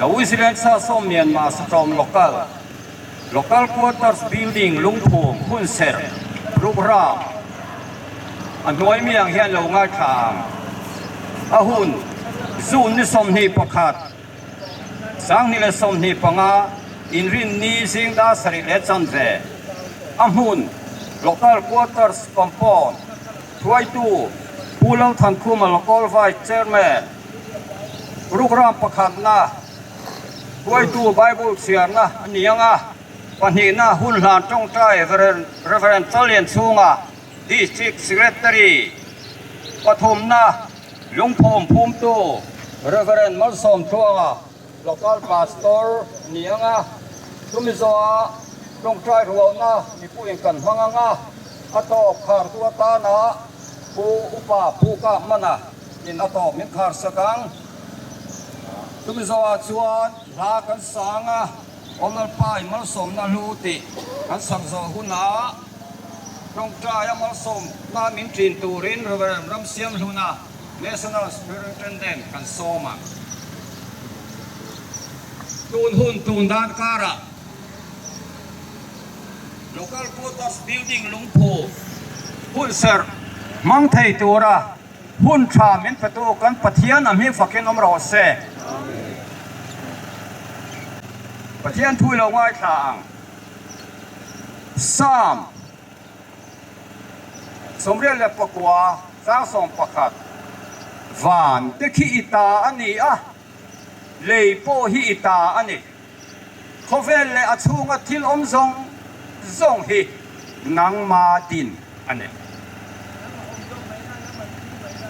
The Wesleyan Church of Myanmar Satawm Local, Local Quarters Building Lungphum Hunserh Programme a hnuai mi ang hian lo ngaithla ang. A hun, June ni 21, 2025, Inrinni zing dar sarih leh chanve. A hmun, Local Quarters Compound, Hruaitu, Pu Lalthankhuma Local Vice Chairman, Programme pakhatna, Hruaitu Bible chhiarna a ni ang a, pahnihna hun hlan tawngtai Rev. Chalian chhunga District Secretary, pathumna Lungphum phumtu Rev. Malsawm Tluanga Local Pastor a ni ang a, chumi zawha tawngtai rualna mipuiin kan hmang ang a, a tawp khartu atana Pu Upa Pu Kahmana in a tawp min khar sak ang. Chumi zawhah chuan hla kan sang a, Awlalpa i malsawmna hlu tih kan sak zawh hunah tawngtaia malsawmna min ṭin turin Rev. Ramsiamhluna, National Superintendent kan sawm ang. Tun hun tun dan karah Local Quarters Building lungphu hunserh hmang thei tura Hun tha min petu kan Pathian a hming fakin awm rawh se. Pathian thu i lo ngaithla ang. Psalm 89 chang 11, Van te khi i ta a ni a, lei pawh hi i ta a ni. Khawvel leh a chhunga thil awm zawng zawng hi nangma din a ni.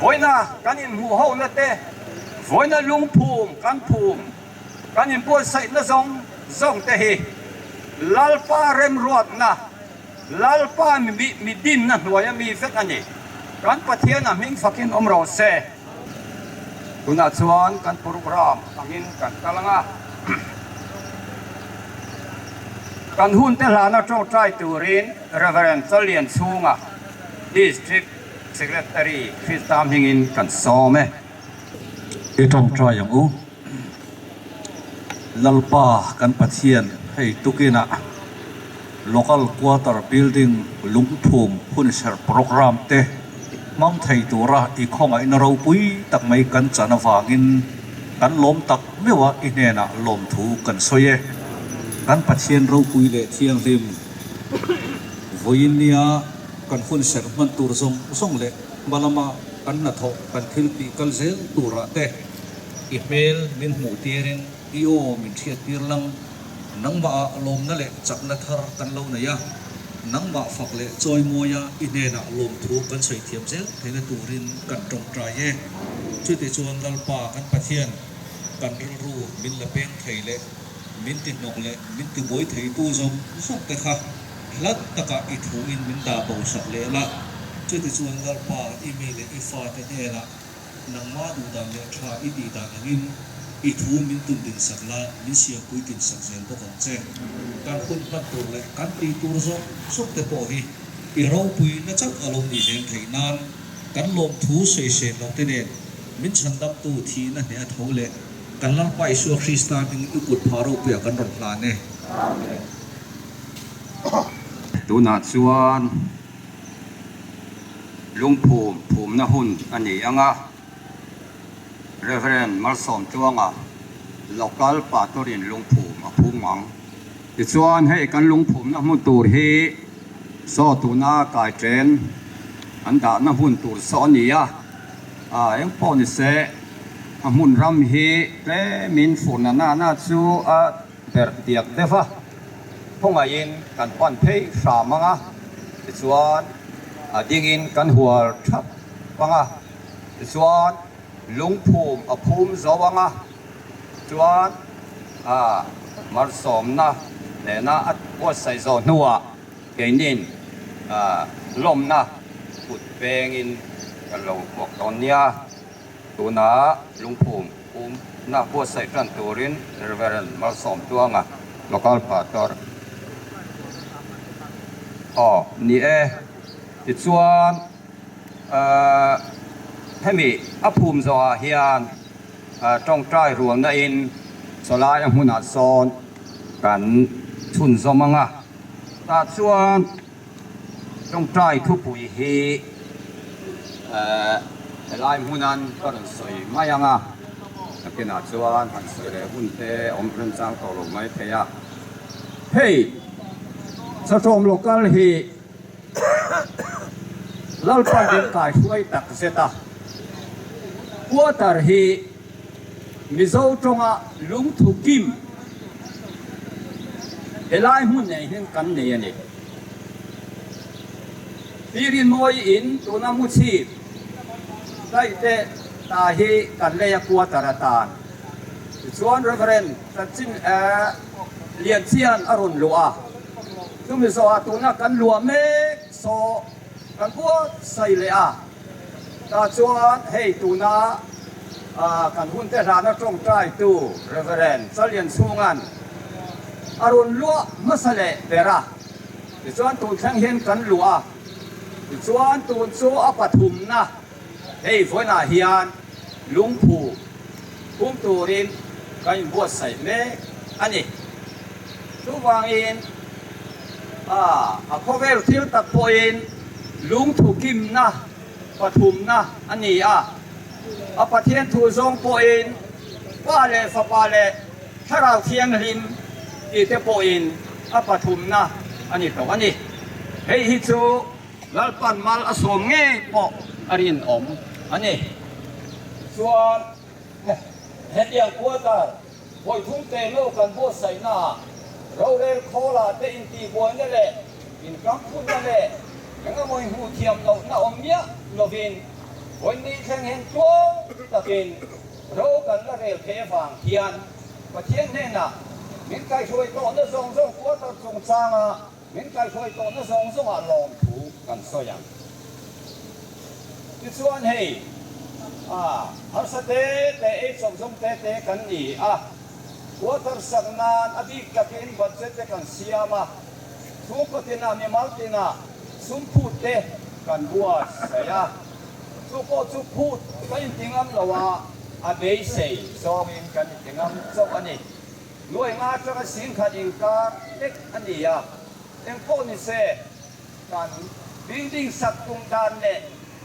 Vawiina kan inhmuh hona te, vawiina lungphum kan phum, kan inbuatsaihna zawng zawng te hi Lalpa remruatna, Lalpa mi dinna hnuaia mi vek a ni. Kan Pathian a hming fakin awm rawh se. Tunah chuan kan program angin kan kal ang a, kan hunte hlana tawngtai turin Rev. Chalian chhunga District Secretary Krista hmingin kan sawm e. I tawngtai ang u. Lalpa kan Pathian hei tukinah Local Quarter Building lungphum hunserh programme te hmang thei tura i khawngaihna ropui tak mai kan chan avangin kan lawm tak meuh a i hnenah lawmthu kan sawi e. Kan Pathian ropui leh thianghlim vawiin nia kan hunserh hman tur zawng zawng leh hma lama kan hnathawh kan thil tih kal zel turah te I hmel min hmuh tirin i aw min hriat tir lang. Nangmah ah lawmna leh chakna thar kan lo nei a, nangmah fak leh chawimawi a i hnenah lawmthu kan sawi thiam zel theihna turin kan tawngtai e. Chutichuan Lalpa kan Pathian, kan rilru min la peng thei leh min ti hnawk leh min ti buai theitu zawng zawng te kha hlat takah i thuin min dah bo sak leh la. Chutichuan Lalpa i mi leh i fate hnenah Nangmah duhdan leh tha i tih dan angin i thu min tun din sak la, min siampui tin sak zel bawk ang che. Kan hun hman tur leh kan tih tur zawng zawng te pawh hi i ropui na chauh a lo ni zel theih nan kan lawmthu sawisel lo te nen min chhandamtu thihna hneh a tho leh kan Lalpa Isua Krista hming i kut phah ropuiah kan rawn hlan e. Amen. Tunah chuan. Lungphum phumna hun a ni ang a, Rev. Malsawmtluanga Local Patorin lungphum a phum ang. Tichuan hei kan lungphumna hmun tur hi saw tuna kai chen an dahna hmun tur saw a ni a, eng pawh ni se a hmun ram hi tlemin furna nana chu a Berh diak deuh a, khawngaihin kan pan phei hram ang a, tichuan a dingin kan hual thap ang a, tichuan lungphum a phum zo ang a, chuan a malsawmna nena a buatsaih zawh hnuah keinin lawmna kut pengin kan lo hmuak dawn nia. Tuna lungphum phumna buatsaih tan turin Rev. Malsawmtluanga, Local Pastor, aw ni e. Tichuan hemi a phum zawhah hian tawngtai rualna in. Sawlai a hmunah sawn kan chhunzawm ang a, tah chuan tawngtai thupui hi helai hmunan ka rawn sawi mai ang a, nakinah chuan han sawi leh hun te awm remchang tawh lo mai thei a. Hei Saṭawm Local hi Lalpan min kaihruai tak zet a, quarter hi Mizo tawnga lungthu kim helai hmun nei hian kan nei a ni. Pi Rinmawi in tuna mu chhip daih te ta hi kan lei a quarter atan. Tichuan Reverend Chanchin Lianchian a rawn luah a, chumi zawhah tuna kan luah mek saw kan buatsaih leh a. Tah chuan hei tuna kan hunte hlana tawngtaitu Rev. Chalian Chhunga'n a rawn luah hmasa leh ber a, tichuan tun thleng hian kan luah a, tichuan tun chu a pathumna hei vawiinah hian lungphu phum turin kan inbuatsaih mek a ni. Chuvangin a khawvel thil tak pawhin lungthu kimna pathumna a ni a, a Pathian thu zawng pawhin Pa leh Fapa leh Thlarau Thianghlim tih te pawhin a pathumna a ni tawh a ni. Hei hi chu Lalpan mal a sawm ngei pawh a rinawm a ni. Chuan hetiang quarter Vawi thum te lo kan buatsaihnaah rorel khawlah te intihbuaina leh inkamphunna leh engemaw inhmuh thiam lohna awm miah lovin vawi ni thleng hian tluang takin ro kan la rel thei avang hian Pathian hnenah min kaihruai tawhna zawng zawng quarter chungchanga Min kaihruai tawhna zawng zawngah lawmthu kan sawi ang. Tichuan hei, a harsa te te ei chawp zawng te te kan ni a, quarter sak nan a bik takin budget te kan siam a, chhungkaw tinah mimal tinah sum phut te kan buatsaih a, chu pawh chu phut ka inti ngam lo a, a beisei zawngin kan inti ngam chauh a ni. Nuai nga atanga singkhat inkar hlek a ni a, engpawh ni se kan building sak tum dan leh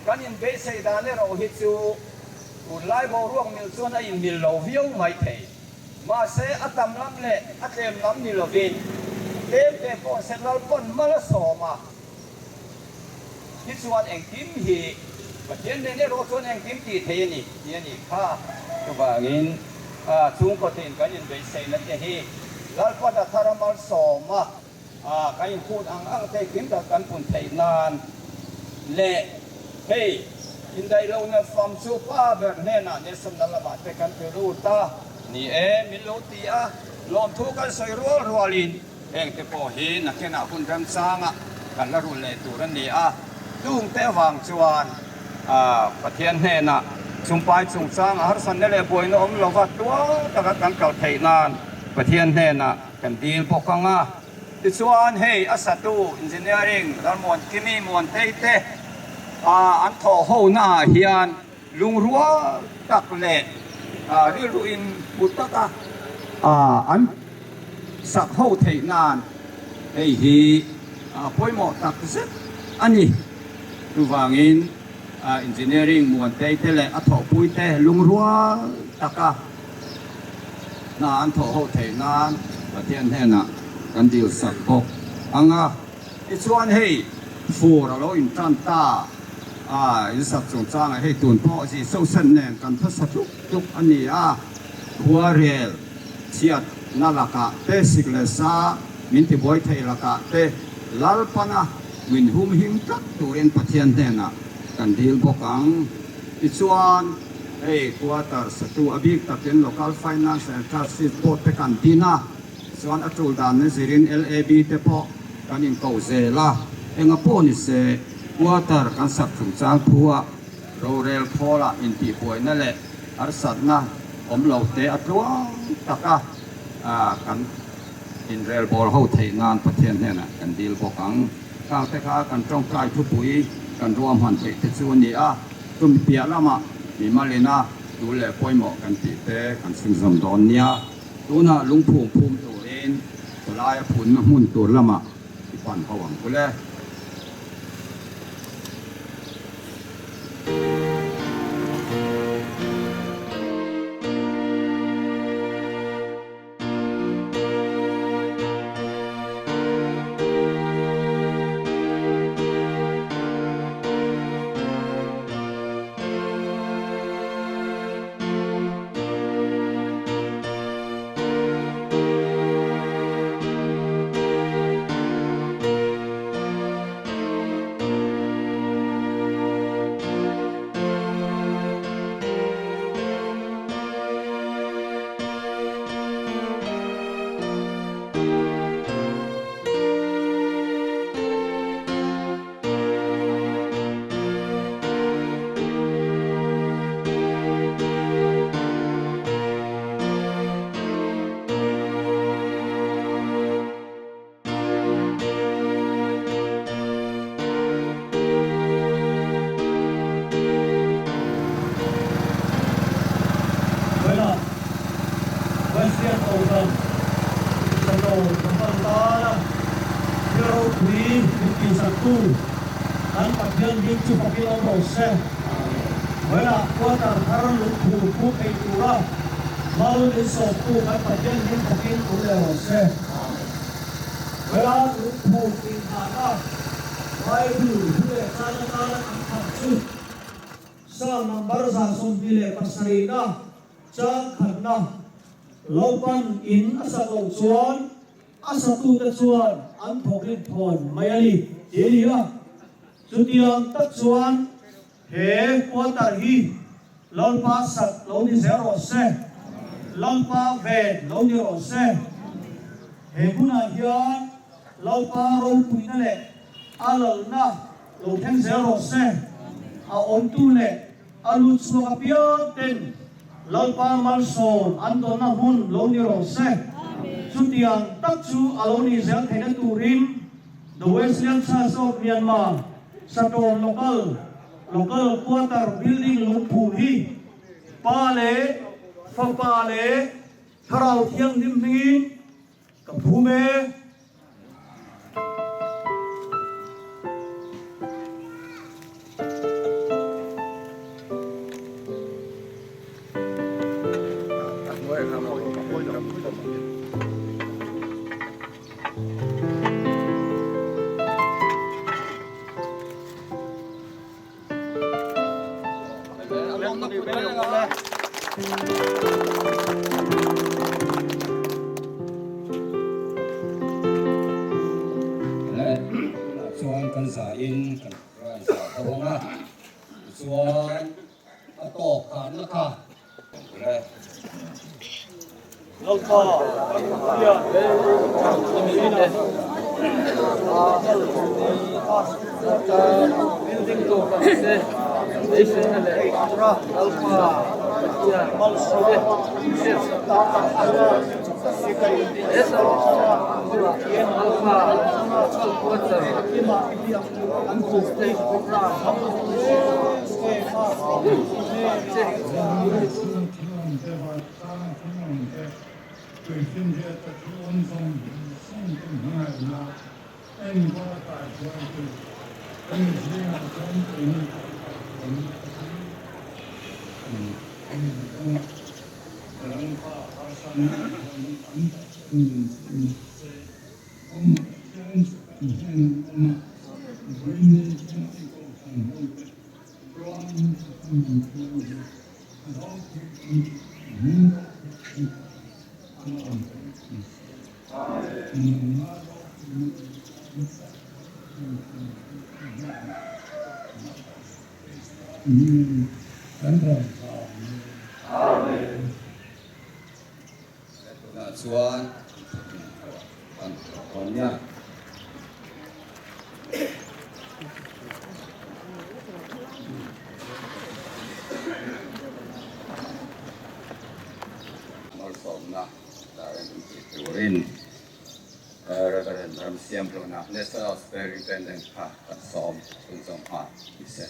kan inbeisei dan erawh hi chu tunlai boruak mil chuan a inmil lo viau mai thei. Mahse a tam lam leh a tlem lam ni lovin tlem te pawh se Lalpawn mal a sawm a. Tichuan engkim hi Pathian nen erawh chuan engkim tih thei a ni tih a nih kha. Chuvangin chhungkaw tin kan inbeihsaihna te hi Lalpan a thar a malsawm a, kan inphut ang ang te kim tak kan pun theih nan leh hei indaihlohna fam chu pa ber hnenah Nelson-na lamah te kan ti lut a ni e min lo ti a, lawmthu kan sawi rual rualin. Heng te pawh hi nakinah hun remchanga kan la rul leh tur a ni a, chungte avang chuan Pathian hnenah chumpai chungchanga harsatna leh buaina awm lova tual taka kan kal theih nan Pathian hnenah kan dil bawk ang a. Tichuan hei a satu Engineering Lalmuankimi Muantei te an thawh hona ah hian Lungrual tak leh rilru in hmu taka an sak ho theih nan hei hi pawimawh tak zet a ni. Chuvangin engineering muantei te leh a thawhpui te lungrual taka hna an thawh ho theih nan Pathian hnenah kan dil sak bawk ang a. Tichuan hei fur a lo intan ta a, in sak chungchangah hei tun pawh zi sosen nen kan hmasa tluk tluk a ni a, khuarel chhiatna lakah te sik leh sa min tibuai thei lakah te Lalpana min humhim tlat turin Pathian hnenah kan dil bawk ang. Tichuan hei quarter satu a bik takin Local Finance and Trustees Board te kan din a, Chuan a tul dan na zirin LAB te pawh kan inko zel a, enga pawh ni se quarter kan sak chungchang thu a rorel khawlah intihbuaina leh harsatna awm lo te a tluang taka kan inrel bawl ho theih nan Pathian hnenah kan dil bawk ang. Khang te kha kan tawngtai thupui kan ruahman theih te chu a ni a, chumi piah lamah mimalina tul leh pawimawh kan tih te kan chhunzawm dawn nia. Tunah lungphum phum turin khawlaia phunna hmun tur lamah i pan ho ang u le. Vawilah Wesleyan Kohhran Sato Local tana thil ropui min tihsaktu kan Pathian bik chu fakin awm rawh se. Vawilah quarter thar lungphur phu thei tura mal min sawmtu kan Pathian bik fakin awm leh rawh se. Vawilah lungphur inghahna Bible thu leh chan atana kan khat chu Psalm number 127 na Chang khatna, Lopan in a sat loh chuan a satute chuan an thawk rit thawn mai a ni tih a ni a. Chutiang tak chuan he quarter hi Lalpa sat lo ni zel rawh se, Lalpa ven lo ni rawh se. He hmunah hian Lalpa ropuina leh a lalna lo thleng zel rawh se. A awmtu leh A lut chhuak apiang ten Lalpa malsawm an dawnna hmun lo ni rawh se. Chutiang tak chu a lo ni zel theihna turin The Wesleyan Church of Myanmar Satawm Local Local Quarter Building lungphum hi Pa leh Fapa leh Thlarau Thianghlim hmingin ka phum e. Chuan kan zain kan rawn zah ho ang a, tichuan a tawp khanna kha Tunah chuan kan thawk nia. Malsawmna Darren tih turin Reverend Ramsiamhlawna National Superintendent kha kan sawm chhunzawm nghal ni se.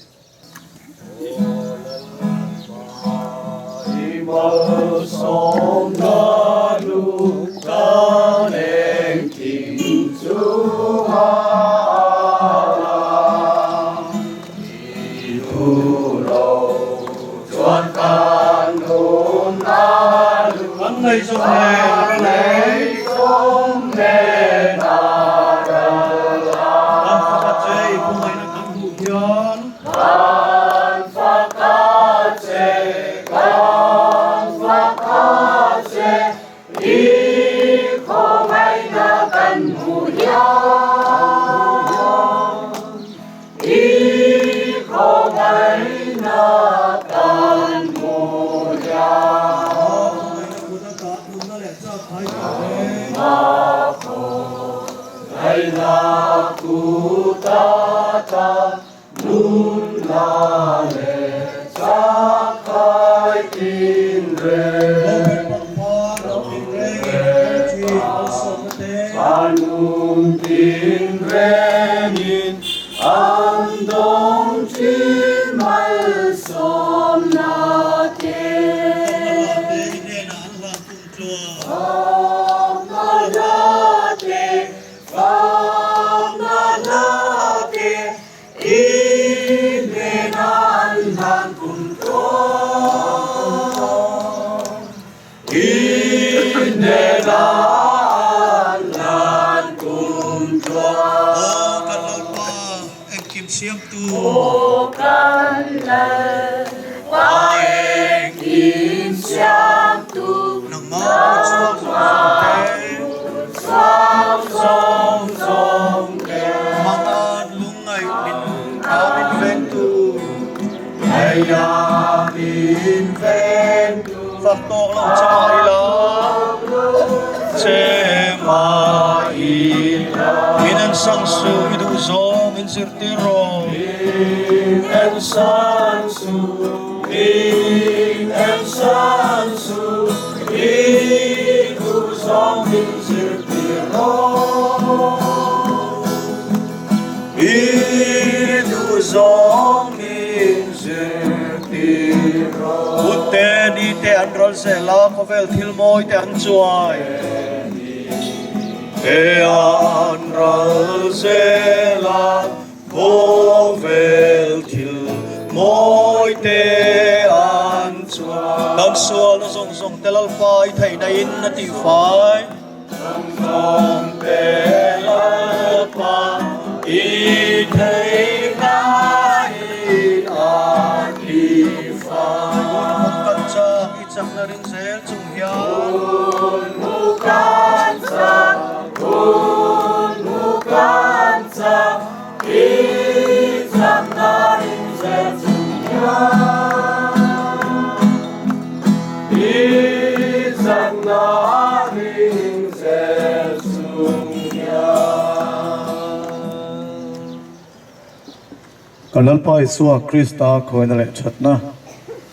Kan Lalpa Isua Krista khawina leh thatna,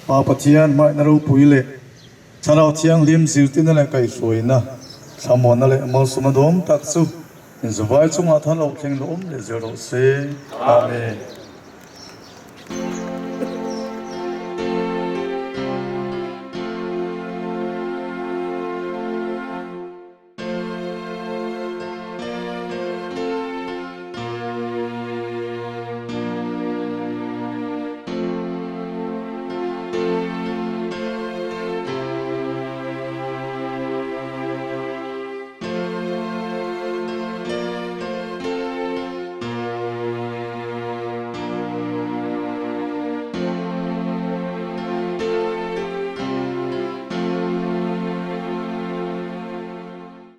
Pa Pathian hmaihna ropui leh Thlarau Thianghlim zirtirna leh kaihhruaina, thlamuanna leh malsawmna dawm tak chu inzavai chungah than lo thleng lo awm leh zel rawh se. Amen.